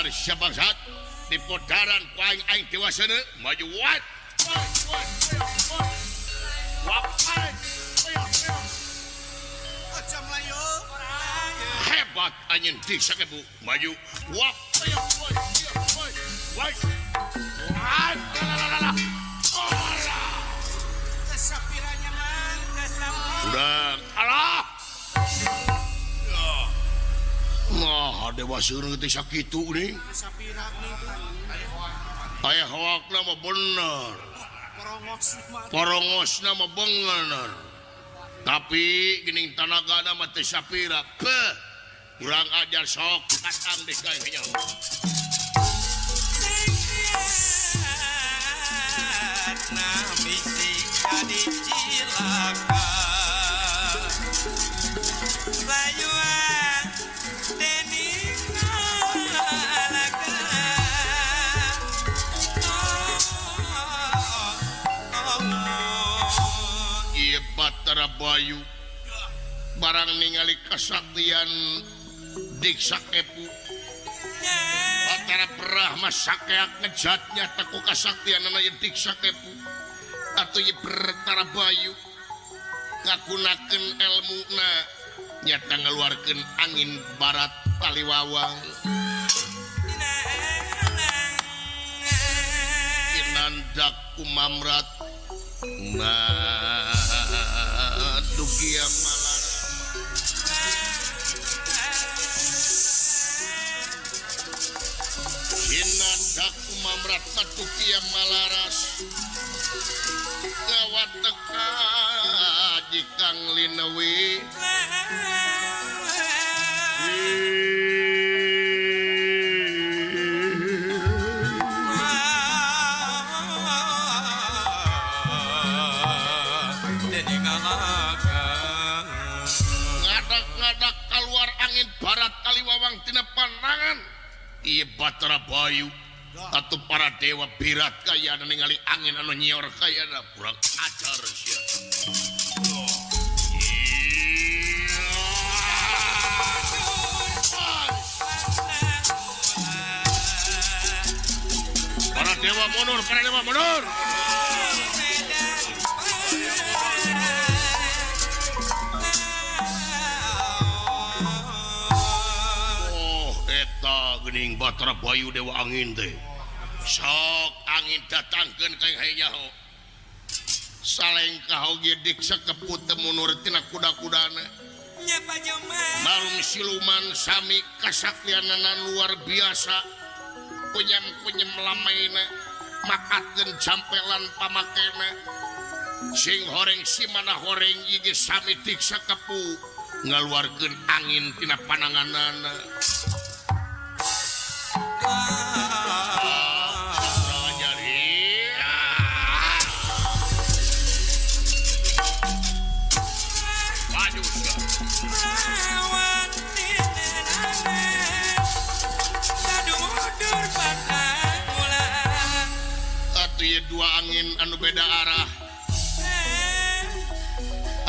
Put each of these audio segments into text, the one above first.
ajar sia bangsat di podaran ku aing aing dewasana maju wat. Hebat anjeun Diksa Kepu maju wap. Udah alah. Nah, dewa seuneu teh sakitu nih. Aya hawakna mah bener. Porongosna mah bener. Tapi geuning tanagana mah teu sapira. Beuh. Kurang ajar sok katang deh ka nyaho. Bisi jadi cilaka layuan dening ngalaga Ieu Batara Bayu barang ningali kasaktian Diksa Kepu Batara Brahma sakeak ngejatnya teku kasaktianana ieu Diksa Kepu atuh ieu Batara Bayu ngagunakeun elmuna nyata ngaluarkeun angin barat Paliwawang kinandak kumamrat dugia malara kinandak kumamrat dugia malaras ngawateka jikang linewi ngadak-ngadak keluar angin barat Kaliwawang tina pandangan ieu Batara Bayu atuh para dewa birat kayana ningali angin anu nyior kayana kurang ajar sia. Para dewa mundur, para dewa mundur. Oh, eta geuning Batara Bayu dewa angin teh. Sok angin datangkeun ka nyaho. Salengkah oge Diksa Kepu teu mundur tina kuda-kudana. Malum siluman sami kasaktianana luar biasa. Kunyam-kunyam lamaina makatkeun jampelan pamakena. Sing horeng si mana horeng ieu ge sami Diksa Kepu ngaluarkeun angin tina pananganana. Dua angin anu beda arah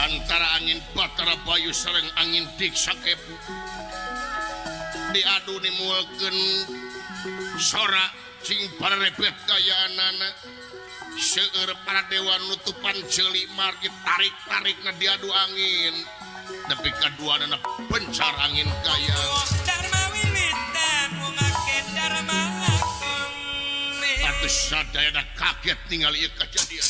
antara angin Batara Bayu sareng angin Diksa Kepu diadu nimulkeun sora sing parebet kayaanana seueur para dewa nutupan ceuli margi tarik-tarikna diadu angin nepi ka duanana pencar angin kaya. Atuh sadayana kaget ningali ieu kajadian.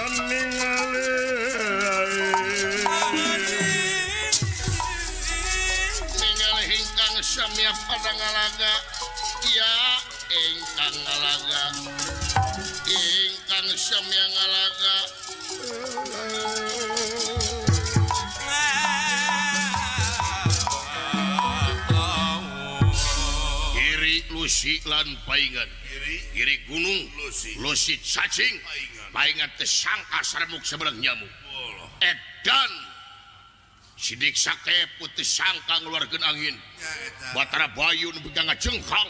Ningali ningali ingkang samya pada ngalaga ya ingkang ngalaga ingkang samya ngalaga. Lusi lan paingan kiri gunung Lusi cacing paingan teu sangka saremuk sabarang nyamuk edan Sidik Sakepu teu sangka ngeluarkeun angin Batara Bayu nepi ka ngajengkang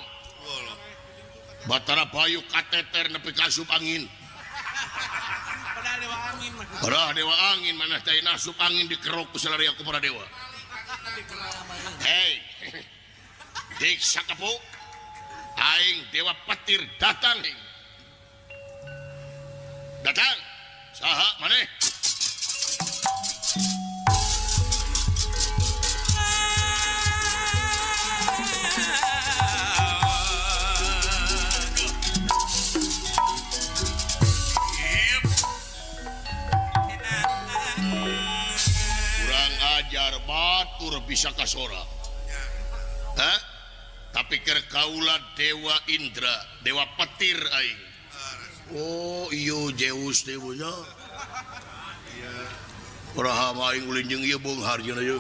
Batara Bayu kateter nepi ka asup angin Padahal dewa angin mana teh asup angin dikerok ku salaria ku para dewa. Hei Dik Sakepu aing dewa petir datang datang saha maneh kurang ajar batur bisa kasora. Hah? Tapi keur kaula Dewa Indra, Dewa Petir aing. Oh, iyo Zeus teh nya. Uraha aing ulin jeung ieu beunghar jeung ieu.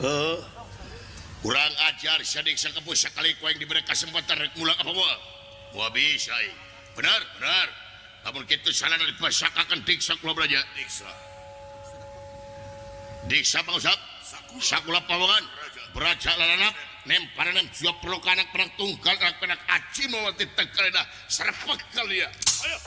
Heeh. Kurang ajar Sadik Sakepu sakali ku aing diberi kesempatan rek mulang apa moal? Moal bisa aing. Benar, benar. Lamun kitu salana dipasakakeun diksa kula belaja. Diksa. Diksa pangusap. Sakula pawongan. Beraja lalanap. Nemparanan jua perlu anak penak tunggal anak penak aci mau ditekalina serpek kali ya. Ayo.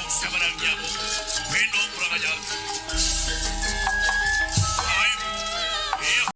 Sabarang nyamuk, minum kurang ajar.